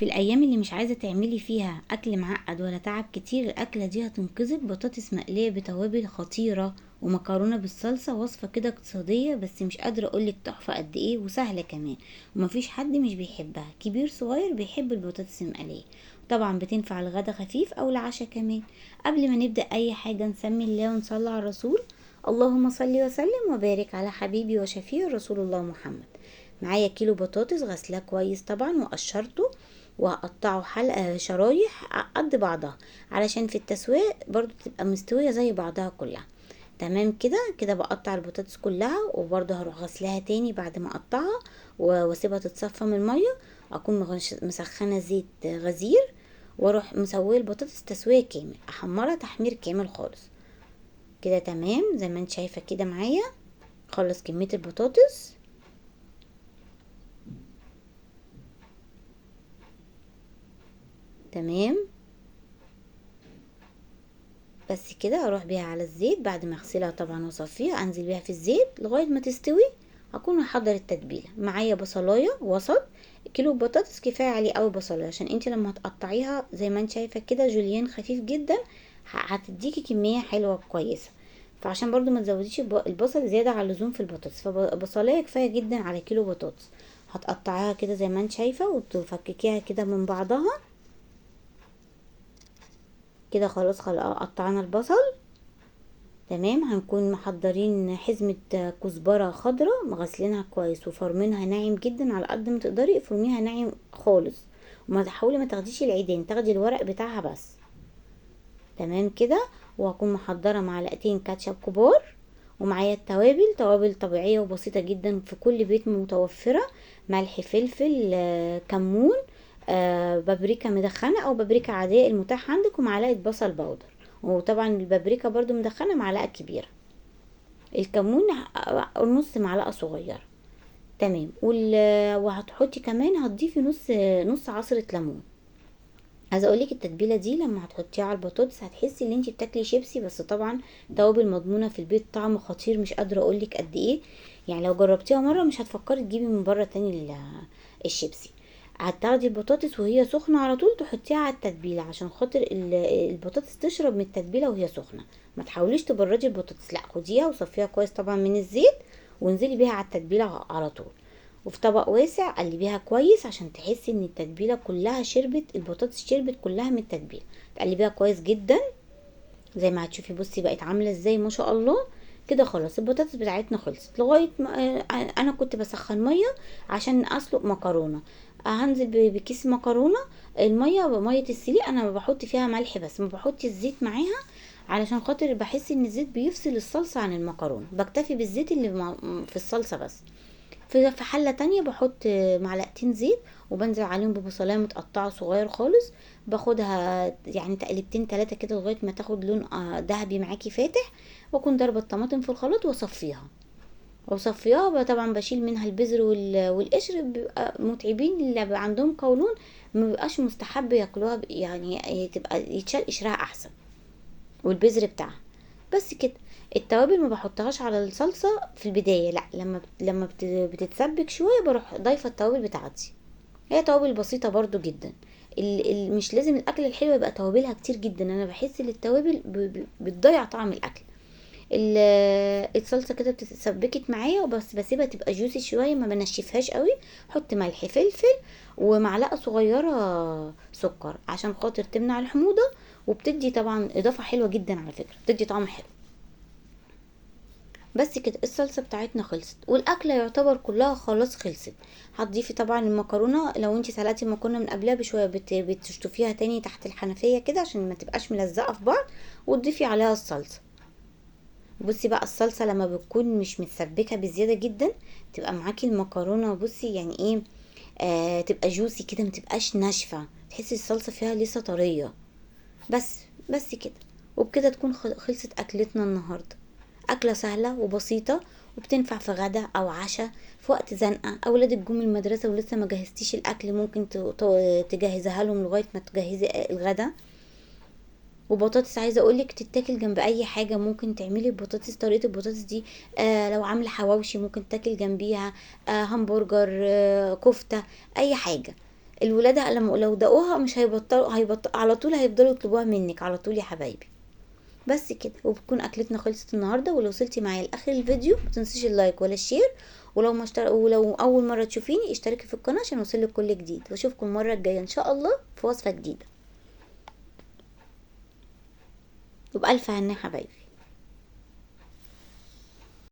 في الايام اللي مش عايزه تعملي فيها اكل معقد ولا تعب كتير، الاكلة دي هتنقذك. بطاطس مقلية بتوابل خطيرة ومكرونه بالصلصه، وصفه كده اقتصادية بس مش قادرة اقولك تحفة قد ايه، وسهلة كمان، ومفيش حد مش بيحبها، كبير صغير بيحب البطاطس المقليه. طبعا بتنفع الغدا خفيف او العشاء كمان. قبل ما نبدا اي حاجة نسمي الله ونصلي على الرسول، اللهم صل وسلم وبارك على حبيبي وشفيع رسول الله محمد. معايا كيلو بطاطس غسلاه كويس طبعا وقشرته، وهقطعه حلقة شرايح قد بعضها علشان في التسوية برضو تبقى مستوية زي بعضها كلها. تمام كده كده بقطع البطاطس كلها، وبرضو هروح غسلها تاني بعد ما اقطعها واسيبها تتصفى من المية. اكون مسخنة زيت غزير واروح مسوية البطاطس تسوية كامل، احمرها تحمير كامل خالص كده. تمام زي ما انت شايفة كده معايا خلص كمية البطاطس. تمام بس كده اروح بيها على الزيت بعد ما اغسلها طبعا واصفيها، انزل بيها في الزيت لغاية ما تستوي. هكون هحضر التتبيله. معايا بصلايه وسط، كيلو بطاطس كفاية عليه قوي بصلايه، عشان انت لما هتقطعيها زي ما انت شايفه كده جوليان خفيف جدا هتديكي كمية حلوة كويسة، فعشان برضو ما تزوديش البصل زيادة على اللزوم في البطاطس، فبصلايه كفاية جدا على كيلو بطاطس. هتقطعيها كده زي ما انت شايفه وتفككيها كده من بعضها كده. خلاص قطعنا البصل. تمام هنكون محضرين حزمة كزبرة خضراء مغسلينها كويس وفرمينها ناعم جدا على قد ما تقدري، افرميها ناعم خالص وما تحاولي ما تاخديش العيدان، تاخدي الورق بتاعها بس. تمام كده. وهكون محضرة معلقتين كاتشب كبار، ومعايا التوابل، توابل طبيعية وبسيطة جدا في كل بيت متوفرة، ملح فلفل كمون، بابريكا مدخنة او بابريكا عادية المتاح عندك، ومعلقة بصل powder، وطبعا البابريكا برضو مدخنة معلقة كبيرة، الكمون نص معلقة صغيرة. تمام. وهتحطي كمان، هتضيفي نص عصرة ليمون. عايزه اقولك التتبيله دي لما هتحطيها على البطاطس هتحسي ان انتي بتاكلي شيبسي، بس طبعا توابل مضمونه في البيت، طعم خطير مش قادرة اقولك قد ايه، يعني لو جربتيها مرة مش هتفكري تجيبي من بره تاني الشيبسي. هتاخدي البطاطس وهي سخنة على طول تحطيها على التتبيله عشان خاطر البطاطس تشرب من التتبيله وهي سخنة، ما تحاوليش تبردي البطاطس، لا خديها وصفيها كويس طبعا من الزيت وانزلي بيها على التتبيله على طول. وفي طبق واسع قلبيها كويس عشان تحسي ان التتبيله كلها شربت، البطاطس شربت كلها من التتبيله. تقلبيها كويس جدا زي ما هتشوفي، بصي بقت عامله ازاي ما شاء الله كده. خلاص البطاطس بتاعتنا خلصت. لغاية ما انا كنت بسخن مية عشان اسلق مكرونه، هنزل بكيس مكرونه. المية مية السليق انا بحط فيها ملح بس، ما بحطش الزيت معاها علشان خاطر بحس ان الزيت بيفصل الصلصه عن المكرونه، بكتفي بالزيت اللي في الصلصه بس. في حله تانية بحط معلقتين زيت وبنزل عليهم ببصلايه متقطعه صغير خالص، باخدها يعني تقلبتين تلاتة كده لغاية ما تاخد لون ذهبي معاكي فاتح، واكون ضاربه الطماطم في الخلاط واصفيها. طبعا بشيل منها البذر والقشر، بيبقى متعبين اللي بيبقى عندهم قولون، ما بيبقاش مستحب ياكلوها، يعني تبقى يتشال قشرها احسن والبذر بتاعها بس كده. التوابل ما بحطهاش على الصلصه في البداية، لا لما بتتسبك شوية بروح ضايفه التوابل بتاعتي. هي توابل بسيطة برضو جدا، مش لازم الاكل الحلو يبقى توابلها كتير جدا، انا بحس ان التوابل بتضيع طعم الاكل. الصلصه كده بتتسبكت معايا وبس، بسيبها تبقى جوسي شوية، ما بنشفهاش قوي. حط ملح فلفل ومعلقة صغيرة سكر عشان خاطر تمنع الحموضة، وبتدي طبعا اضافه حلوة جدا على فكرة، بتدي طعم حلو. بس كده الصلصه بتاعتنا خلصت، والاكله يعتبر كلها خلاص خلصت. هتضيفي طبعا المكرونه، لو انتي سلقتي المكرونه من قبلها بشوية بتشطفيها تاني تحت الحنفية كده عشان ما تبقاش ملزقه في بعض، وتضيفي عليها الصلصه. بصي بقى الصلصه لما بتكون مش متسبكه بزيادة جدا تبقى معاكي المكرونه، بصي يعني ايه، تبقى جوسي كده، ما تبقاش ناشفة، تحسي الصلصه فيها لسه طرية. بس كده. وبكده تكون خلصت اكلتنا النهارده. اكله سهلة وبسيطة وبتنفع في غدا او عشاء في وقت زنقه، اولادك جم من المدرسة ولسه ما جهزتيش الاكل، ممكن تجهزها لهم لغاية ما تجهزي الغدا. وبطاطس عايزه اقولك تتاكل جنب اي حاجة، ممكن تعملي البطاطس، طريقه البطاطس دي لو عامله حواوشي ممكن تاكل جنبيها، همبرجر، كفته، اي حاجة. الولاد لما لو دقوها مش هيبطلوا، على طول هيفضلوا يطلبوها منك على طول يا حبايبي. بس كده، وبتكون اكلتنا خلصت النهارده. ولو وصلتي معايا لاخر الفيديو ما تنسيش ال like ولا ال share، ولو اول مرة تشوفيني اشتركي في القناة عشان يوصلك كل جديد. واشوفكم المرة الجاية ان شاء الله في وصفه جديدة. وبألف هنا يا حبايبي.